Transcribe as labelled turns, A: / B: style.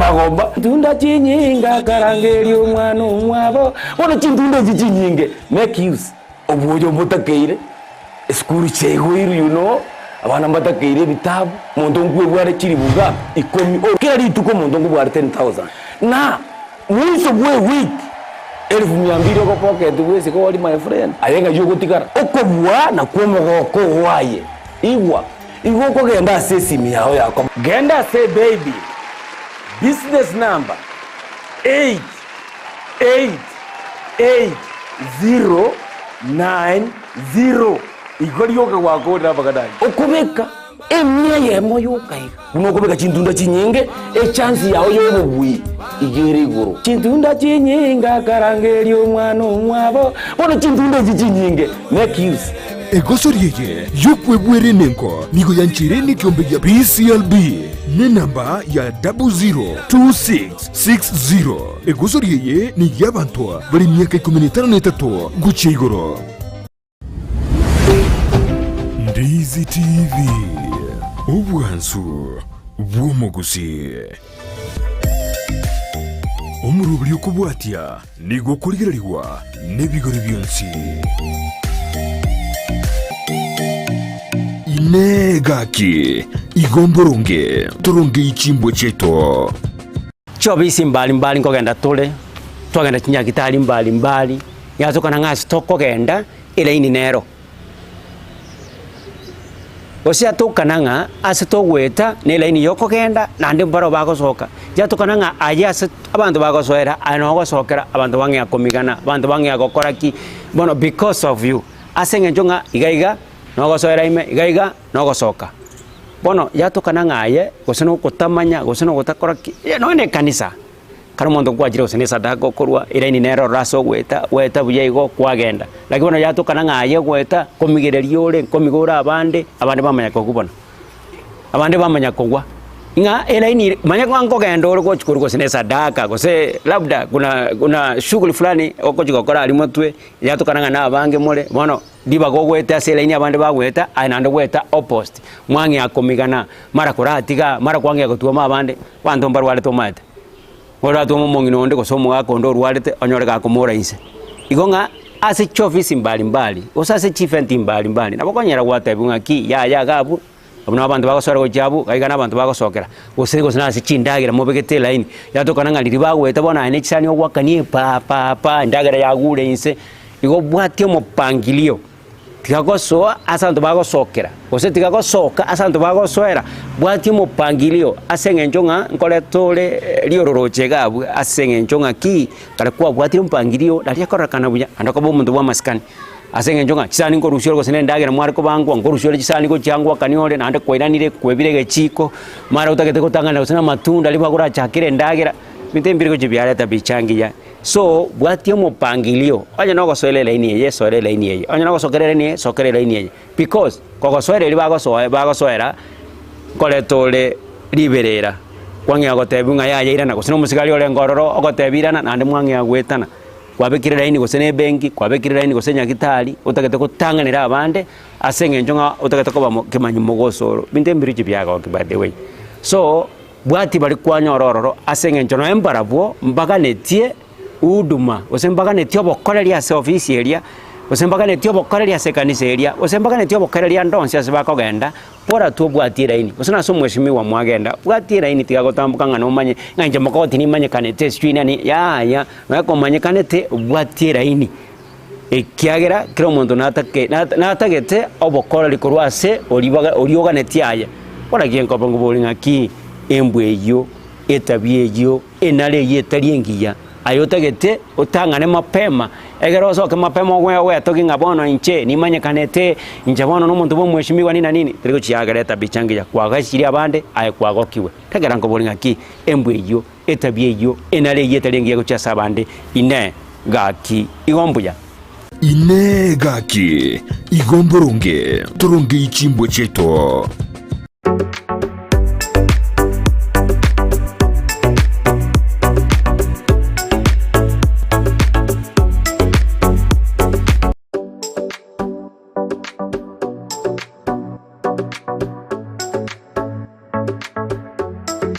A: Magomba. Chintunda chinyinge akarangeria omwana omwabo. Bono chintunda echi chinyinge make use obwoyo mbotakeire, esukuru chiaigoirwe you know, abana mbatakeire ebitabu, omonto nkwebware chiribuga ikomi o kera rituko omonto nkobware 10,000 na mwiso bwa ewiki elfu mia mbili ogopocket bwesike ori my friend, aye ng'ai ogotigara? Okobua nakwo omogoko oo aye. Igwa. Igo okogenda ase esimi yao ya koba. Genda ase Paybill, business number 8888090. Igo rioka gwakorire amang'ana ayio. Okobeka emia eyemo yoka iga. Buna okobeka chintunda chinyinge, echance yao y'obobui iga ere igoro. Chintunda chinyinge akarangeria omwana omwabo. Bono chintunda echi chinyinge, make use.
B: Egosori eye y'okwebwera enengo nigo yancheire nekeombe gia BCLB nenamba ya 002660. Egosori eye ney'abanto bare emiaka ikomi na etano na etato gochia igoro. Ndizi TV, obwansu bw'omogusii. Omoroberi okobwatia nigo okorigererigwa nebigori bionsi. Inee gaki, igo mboronge torongei chimbwa chiaito?
C: Chiofisi mbari mbari nkogenda tore, twagenda chinyagitari mbari mbari, yatokana ng'a ase tokogenda elaini nero. Gose yatokana ng'a ase togoeta na elaini ya okogenda naende mbarabwo bagosoka, yatokana ng'a aye ase abanto bagosoera aye noo ogosokera abanto bang'ea komigana, abanto bang'ea gokora ki, bono because of you, ase eng'encho ng'a iga iga nogosoera ime, iga iga nogosoka. Bono yatokana ng'a aye gose na okotamanya gose na ogotakora ki, nonya na ekanisa. Kare omonto nkwachire gose nesadaka okorua, eraini nere ororo ase ogoeta, gwaeta buya igo kwagenda. Lakini bono yatokana ng'a aye goeta, nkomigereria ore, nkomiga ore abande, abande bamanya kogwa bono. Abande bamanya kogwa, ng'a eraini ere, manya ng'a nkogenda ore gochi korwa gose nesadaka gose labda kuna kuna shughuli fulani ogochi gokora aria motwe, yatokana ng'a na abange more, bono ribaga ogoeta ase eraini abande bagoeta, aye naende goeta opposite, mwang'ea komigana, mara koratiga, mara kwang'ea gotwoma abande, abanto mbarwarete omanyete. Oratwome omong'ina onde gose omogaka onde orwarete onyore gakomora inse. Igo ng'a ase chiofisi mbari mbari, gose ase chievent mbari mbari, nabo okonyara gwatebiwa ng'a ki yaya iga abwo, abwo nabo abanto bagosoera gochia abwo, iga iga nabanto bagosokera, gose gose nase chindagera mobegete elaini, yatokana ng'a riria bagoeta bono aye ne chisani ogoakania pa pa pa endagera yagure inse, igo obwatie omopangilio. Tiga gosoa ase abanto bagosokera, gose tiga gosoka ase abanto bagosoera, bwatia omopangilio ase eng'encho ng'a nkoreta ore riororoche iga abwo ase eng'encho ng'aki kare kwabwatire omopangilio naria ekororekana buya naende okoba omonto bwa amasikani. Ase eng'encho ng'a chisani nkorusia ore gose na endagera mware kobangwa, nkorusia ore chisani gochia ngoakania ore naende kwairanire kwebire egechiko, mara otagete gotang'ana gose na amatunda aria bagorachakere endagera, ebinto ebi mbire gochia biareta picha engiya. So, bwatia omopangilio, onye nogosoera elaini eye, soera elaini eye, onye nogosokera elaini eye, sokera elaini eye, because kogosoera eria bagosoa bagosoera, nkoreta ore riberera, kwang'ea gotebiwa ng'a yaya irana, gose na omosigari orenge ororo ogotebia irana, naende mwang'ea goetana. Kwabekire elaini gose na ebenki, kwabekire elaini gose nyagitari, otagete gotang'anera abande, ase eng'encho ng'a otagete koba mo kemanyi mogosoro, binto ebi mbirochio biagokia by the way. So. Bwati baria kwanyora ororo, ase engencho nonya mbarabwo mbaganetie huduma, gose mbaganetie obokoreri ase ofisi eria, gose mbaganetie obokoreri ase ekanisa eria, gose mbaganetie obokoreri ande onsi ase bakogenda, bora tobwatie eraini. Gose nase omweshimiwa mwagenda, bwatia eraini tiga gotamboka ng'a nomanye ng'a inche mokogoti nimanyekanete sijui nani yaya, nonya komanyekanete bwatia eraini. Ekiagera kera omonto natake natagete obokoreri korwa ase oria oria oganetie aye. Bono naki enkoba nkobori ng'aki embwa eyio, etabia eyio, enara eyio etari engiya, aye otagete otang'ane mapema, ekero osoke mapema ogoe ogwetogie ng'a bono inche nimanyekanete, inche bono nomonto bwa omweshimiwa nini na nini, teri gochiagera etabia engiya, kwagachirie abande aye kwagokigwe. Ekero nkobori ng'aki embwa eyio. Etabia eyio enare eyio etari engiya gochia ase abande, Inee! Gaki, igo mbuya?
B: Inee! Gaki, igo mboronge torongei chimbwa chiaito?